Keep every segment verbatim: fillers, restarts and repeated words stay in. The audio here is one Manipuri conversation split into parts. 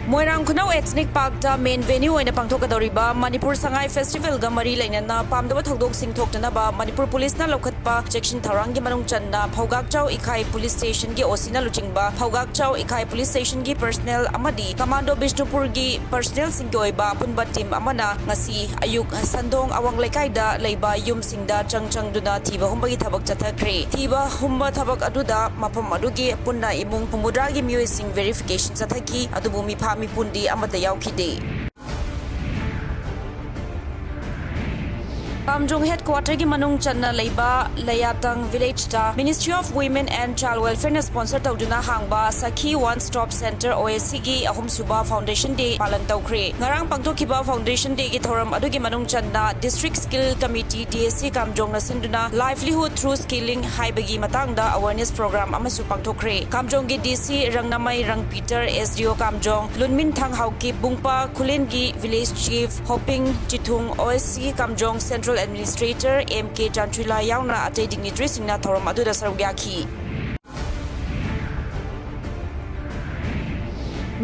ꯃꯣꯏꯔꯥꯡ ꯈꯨꯅꯧ Ethnic Parkꯇ main venue ꯑꯣꯏꯅ ꯄꯥꯡꯊꯣꯛꯀꯗꯧꯔꯤꯕ ꯃꯅꯤꯄꯨꯔ ꯁꯉꯥꯏ Festivalꯒ ꯃꯔꯤ ꯂꯩꯅꯅ ꯄꯥꯝꯗꯕ ꯊꯧꯗꯣꯛꯁꯤꯡ ꯊꯣꯛꯇꯅꯕ ꯃꯅꯤꯄꯨꯔ ꯄꯨꯂꯤꯁꯅ ꯂꯧꯈꯠꯄ ꯆꯦꯛꯁꯤꯟ ꯊꯧꯔꯥꯡꯒꯤ ꯃꯅꯨꯡ ꯆꯟꯅ ꯐꯧꯒꯥꯛꯆꯥꯎ ꯏꯈꯥꯏ Police Stationꯒꯤ OCꯅ ꯂꯨꯆꯤꯡꯕ ꯐꯧꯒꯥꯛꯆꯥꯎ ꯏꯈꯥꯏ Police Stationꯒꯤ personnel ꯑꯃꯗꯤ Commando ꯕꯤꯁꯅꯨꯄꯨꯔꯒꯤ personnelꯁꯤꯡꯒꯤ ꯑꯣꯏꯕ ꯑꯄꯨꯟꯕ team ꯑꯃꯅ ꯉꯁꯤ ꯑꯌꯨꯛ ꯁꯟꯗꯣꯡ ꯑꯋꯥꯡ ꯂꯩꯀꯥꯏꯗ ꯂꯩꯕ ꯌꯨꯝꯁꯤꯡꯗ ꯆꯪ ꯆꯪꯗꯨꯅ ꯊꯤꯕ ꯍꯨꯝꯕꯒꯤ ꯊꯕꯛ ꯆꯠꯊꯈ꯭ꯔꯦ꯫ ꯊꯤꯕ ꯍꯨꯝꯕ ꯊꯕꯛ ꯑꯗꯨꯗ ꯃꯐꯝ ꯑꯗꯨꯒꯤ ꯄꯨꯟꯅ ꯏꯃꯨꯡ ꯍꯨꯝꯐꯨꯇꯔꯥꯒꯤ ꯃꯤꯑꯣꯏꯁꯤꯡ verification ꯆꯠꯊꯈꯤ, ꯑꯗꯨꯕꯨ ꯃꯤꯐꯥ ꯃꯤꯄꯨꯟꯗꯤ ꯑꯃꯠꯇ ꯌꯥꯎꯈꯤꯗꯦ꯫ ꯀꯥꯝꯖꯣꯡ headquarterꯒꯤ ꯃꯅꯨꯡ ꯆꯟꯅ ꯂꯩꯕ ꯂꯌꯥꯇꯪ villageꯇ Ministry of Women and Child Welfareꯅ sponsor ꯇꯧꯗꯨꯅ ꯍꯥꯡꯕ Sakhi One Stop Center OSCꯒꯤ ꯑꯍꯨꯝꯁꯨꯕ Foundation Day ꯄꯥꯂꯟ ꯇꯧꯈ꯭ꯔꯦ꯫ ꯉꯔꯥꯡ ꯄꯥꯡꯊꯣꯛꯈꯤꯕ Foundation Dayꯒꯤ ꯊꯧꯔꯝ ꯑꯗꯨꯒꯤ ꯃꯅꯨꯡ ꯆꯟꯅ District Skill Committee, DSC ꯀꯥꯝꯖꯣꯡꯅ ꯁꯤꯟꯗꯨꯅ Livelihood Through Skilling ꯍꯥꯏꯕꯒꯤ ꯃꯇꯥꯡꯗ awareness program ꯑꯃꯁꯨ ꯄꯥꯡꯊꯣꯛꯈ꯭ꯔꯦ꯫ ꯀꯥꯝꯖꯣꯡꯒꯤ DC ꯔꯪꯅꯃꯩ ꯔꯪ Peter, SDO ꯀꯥꯝꯖꯣꯡ, ꯂꯨꯟꯃꯤꯟꯊꯥꯡ ꯍꯥꯎꯀꯤꯞ, ꯕꯨꯡꯄꯥ ꯈꯨꯂꯦꯟꯒꯤ village chief ꯍꯣꯄꯤꯡ ꯆꯤꯊꯨꯡ, OSC ꯀꯥꯝꯖꯣꯡ Central Administrator M K ꯆꯥꯟꯆꯨꯏꯂꯥ ꯌꯥꯎꯅ ꯑꯇꯩ dignitaryꯁꯤꯡꯅ ꯊꯧꯔꯝ ꯑꯗꯨꯗ ꯁꯔꯨꯛ ꯌꯥꯈꯤ꯫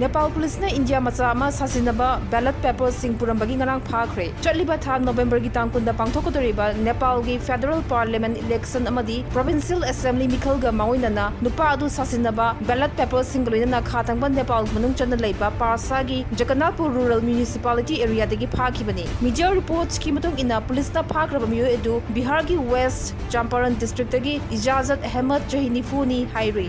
ꯅꯦꯄꯥꯜ ꯄꯨꯂꯤꯁꯅ ꯏꯟꯗꯤꯌꯥ ꯃꯆꯥ ꯑꯃ ꯁꯥꯁꯤꯟꯅꯕ ballot paperꯁꯤꯡ ꯄꯨꯔꯝꯕꯒꯤ ꯉꯔꯥꯡ ꯐꯥꯈ꯭ꯔꯦ꯫ ꯆꯠꯂꯤꯕ ꯊꯥ ꯅꯣꯕꯦꯝꯕꯔꯒꯤ ꯇꯥꯡ ꯀꯨꯟꯗ ꯄꯥꯡꯊꯣꯛꯀꯗꯧꯔꯤꯕ ꯅꯦꯄꯥꯜꯒꯤ federal parliament election ꯑꯃꯗꯤ provincial assembly ꯃꯤꯈꯜꯒ ꯃꯥꯡꯑꯣꯏꯅꯅ ꯅꯨꯄꯥ ꯑꯗꯨ ꯁꯥꯁꯤꯟꯅꯕ ballot paperꯁꯤꯡꯒ ꯂꯣꯏꯅꯅ ꯈꯥ ꯊꯪꯕ ꯅꯦꯄꯥꯜꯒꯤ ꯃꯅꯨꯡ ꯆꯟꯅ ꯂꯩꯕ ꯄꯥꯔꯁꯥꯒꯤ ꯖꯒꯟꯅꯥꯊꯄꯨꯔ rural municipality areaꯗꯒꯤ ꯐꯥꯈꯤꯕꯅꯤ꯫ Media reportsꯀꯤ ꯃꯇꯨꯡ ꯏꯟꯅ, ꯄꯨꯂꯤꯁꯅ ꯐꯥꯈ꯭ꯔꯕ ꯃꯤꯑꯣꯏ ꯑꯗꯨ ꯕꯤꯍꯥꯔꯒꯤ West Champaran districtꯇꯒꯤ ꯏꯖꯥꯖꯠ ꯑꯍꯃꯗ, ꯆꯍꯤ ꯅꯤꯐꯨꯅꯤ ꯍꯥꯏꯔꯤ꯫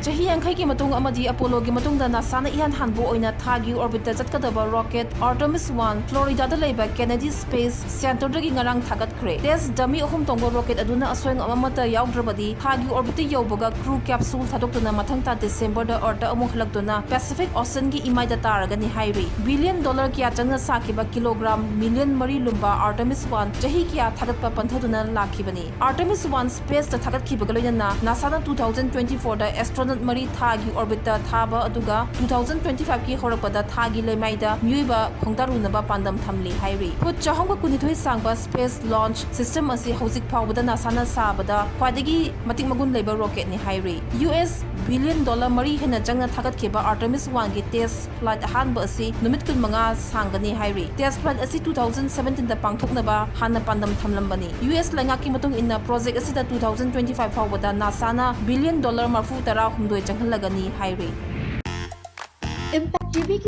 ꯆꯍꯤ ꯌꯥꯡꯈꯩꯒꯤ ꯃꯇꯨꯡ ꯑꯃꯗꯤ Apolloꯒꯤ ꯃꯇꯨꯡꯗ NASAꯅ ꯏꯍꯥꯟ ꯍꯥꯟꯕ ꯑꯣꯏꯅ ꯊꯥꯒꯤ orbitꯇ ꯆꯠꯀꯗꯕ rocket Artemis one Floridaꯗ ꯂꯩꯕ Kennedy Space Centreꯗꯒꯤ ꯉꯔꯥꯡ ꯊꯥꯒꯠꯈ꯭ꯔꯦ꯫ Test dummy ꯑꯍꯨꯝ ꯇꯣꯡꯕ rocket ꯑꯗꯨꯅ ꯑꯁꯣꯏ ꯑꯉꯥꯝ ꯑꯃꯠꯇ ꯌꯥꯎꯗ꯭ꯔꯕꯗꯤ ꯊꯥꯒꯤ orbitꯇ ꯌꯧꯕꯒ crew capsule ꯊꯥꯗꯣꯛꯇꯨꯅ ꯃꯊꯪ ꯊꯥ Decemberꯗ Earthꯇ ꯑꯃꯨꯛ ꯍꯜꯂꯛꯇꯨꯅ Pacific Oceanꯒꯤ ꯏꯃꯥꯏꯗ ꯇꯥꯔꯒꯅꯤ ꯍꯥꯏꯔꯤ꯫ Billion dollar ꯀꯌꯥ ꯆꯪꯅ ꯁꯥꯈꯤꯕ kilogram million ꯃꯔꯤ ꯂꯨꯝꯕ Artemis one ꯆꯍꯤ ꯀꯌꯥ ꯊꯥꯒꯠꯄ ꯄꯟꯊꯗꯨꯅ ꯂꯥꯛꯈꯤꯕꯅꯤ꯫ Artemis one spaceꯇ ꯊꯥꯒꯠꯈꯤꯕꯒ ꯂꯣꯏꯅꯅ NASAꯅ two thousand twenty fourꯗ astronaut ꯃꯔꯤ ꯊꯥꯒꯤ orbitꯇ ꯊꯥꯕ ꯑꯗꯨꯒ two thousand twenty fiveꯀꯤ ꯍꯧꯔꯛꯄꯗ ꯊꯥꯒꯤ ꯂꯩꯃꯥꯏꯗ ꯃꯤꯑꯣꯏꯕ ꯈꯣꯡꯗꯥꯔꯨꯅꯕ ꯄꯥꯟꯗꯝ ꯊꯝꯂꯤ ꯍꯥꯏꯔꯤ꯫ ꯐꯨꯠ ꯆꯍꯨꯝꯒ ꯀꯨꯟꯅꯤꯊꯣꯏ ꯁꯥꯡꯕ space launch system ꯑꯁꯤ ꯍꯧꯖꯤꯛ ꯐꯥꯎꯕꯗ NASAꯅ ꯁꯥꯕꯗ ꯈ꯭ꯋꯥꯏꯗꯒꯤ ꯃꯇꯤꯛ ꯃꯒꯨꯟ ꯂꯩꯕ rocketꯅꯤ ꯍꯥꯏꯔꯤ꯫ US billion dollar ꯃꯔꯤ ꯍꯦꯟꯅ ꯆꯪꯅ ꯊꯥꯒꯠꯈꯤꯕ Artemis oneꯒꯤ test flight ꯑꯍꯥꯟꯕ ꯑꯁꯤ ꯅꯨꯃꯤꯠ ꯀꯨꯟꯃꯉꯥ ꯁꯥꯡꯒꯅꯤ ꯍꯥꯏꯔꯤ꯫ Test flight ꯑꯁꯤ two thousand seventeenꯗ ꯄꯥꯡꯊꯣꯛꯅꯕ ꯍꯥꯟꯅ ꯄꯥꯟꯗꯝ ꯊꯝꯂꯝꯕꯅꯤ꯫ US ꯂꯩꯉꯥꯛꯀꯤ ꯃꯇꯨꯡ ꯏꯟꯅ project ꯑꯁꯤꯗ two thousand twenty five ꯐꯥꯎꯕꯗ NASAꯅ billion dollar ꯃꯔꯐꯨ ꯇꯔꯥ ꯍꯨꯝꯗꯣꯏ ꯆꯪꯍꯜꯂꯒꯅꯤ ꯍꯥꯏꯔꯤ꯫ Impact TVꯒꯤ